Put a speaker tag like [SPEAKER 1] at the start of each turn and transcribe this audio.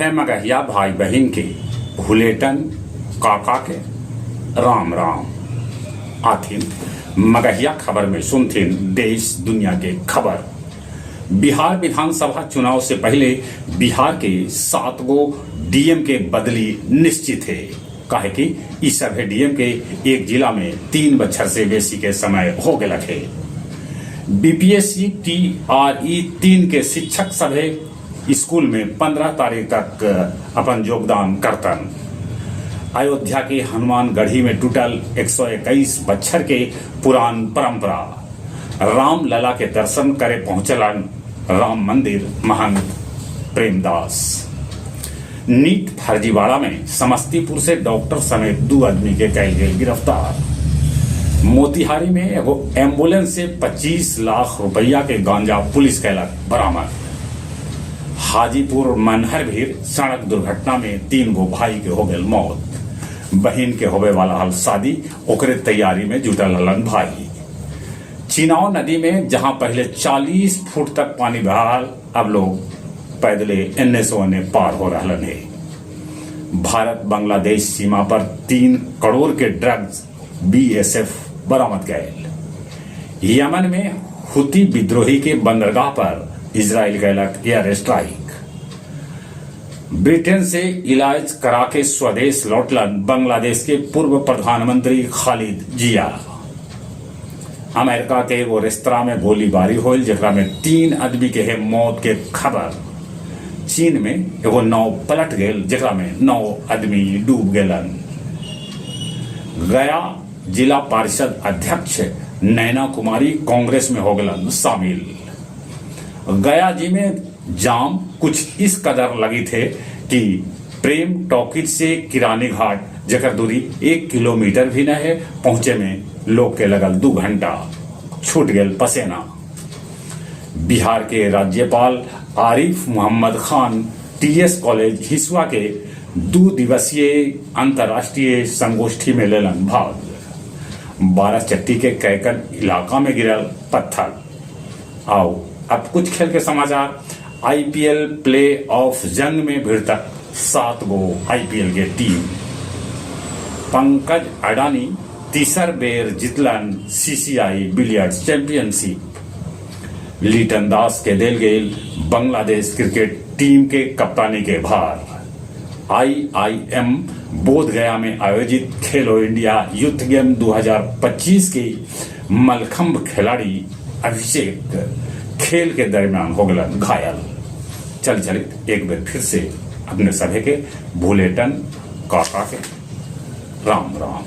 [SPEAKER 1] सभे मगहिया भाई बहिन के भुलेटन काका के राम राम। आथिन मगहिया खबर में सुनथिन देश दुनिया के खबर। बिहार विधानसभा चुनाव से पहले बिहार के 7 गो डीएम के बदली निश्चित हे, काहे कि ई सभे डीएम के एक जिला में 3 बच्छर से बेसी के समय हो गेलक हे। बीपीएससी टीआरई 3 के शिक्षक सभे स्कूल में 15 तारीख तक अपन योगदान करतन। अयोध्या के हनुमानगढ़ी में टूटल 121 बच्छर के पुरान परंपरा। रामलला के दर्शन करे पहुंचलन राम मंदिर महंत प्रेमदास। नीट फर्जीवाड़ा में समस्तीपुर से डॉक्टर समेत 2 आदमी के कैल गेल गिरफ्तार। मोतिहारी में एगो एम्बुलेंस से 25 लाख रुपया के गांजा पुलिस कैलक बरामद। हाजीपुर मनहर भीर सड़क दुर्घटना में 3 गो भाई के हो गेल मौत। बहिन के होवे वाला हल शादी, ओकरे तैयारी में जुटल हलन भाई। चिनाव नदी में जहां पहले 40 फुट तक पानी बहाल, अब लोग पैदले एन्ने से ओन्ने पार हो रहलन हे। भारत बांग्लादेश सीमा पर 3 करोड़ के ड्रग्स बीएसएफ बरामद गए। यमन में हुती विद्रोही के बंदरगाह पर इजराइल कैलक एयर स्ट्राइक। ब्रिटेन से इलाज करा के स्वदेश लौटलन बांग्लादेश के पूर्व प्रधानमंत्री खालिद जिया। अमेरिका के एगो रेस्तरा में गोलीबारी होल, जेकरा में 3 आदमी के है मौत के खबर। चीन में एगो नाव पलट गेल, जेकरा में 9 आदमी डूब गेलन। गया जिला परिषद अध्यक्ष नैना कुमारी कांग्रेस में हो गलन शामिल। गया जी में जाम कुछ इस कदर लगी थे कि प्रेम टॉकीज से किरानी घाट, जेकर दूरी 1 किलोमीटर भी न है, पहुंचे में लोग के लगल 2 घंटा, छूट गेल पसेना। बिहार के राज्यपाल आरिफ मोहम्मद खान टीएस कॉलेज हिसुआ के 2 दिवसीय अंतर्राष्ट्रीय संगोष्ठी में लेलन भाग। बाराचट्टी के कैकन इलाका में गिरल पत्थर। आओ अब कुछ खेल के समाचार। आईपीएल प्ले ऑफ जंग में भिड़ तक 7 गो आईपीएल के टीम। पंकज अडानी तीसर बेर जितलन सीसीआई बिलियर्ड्स चैंपियनशिप। लिटन दास के देल गेल बांग्लादेश क्रिकेट टीम के कप्तानी के भार। आईआईएम बोध गया में आयोजित खेलो इंडिया यूथ गेम 2025 के मलखम्ब खिलाड़ी अभिषेक खेल के दरमियान हो गलन घायल। चल चलित एक बार फिर से अपने सभे के भूलेटन काका के राम राम।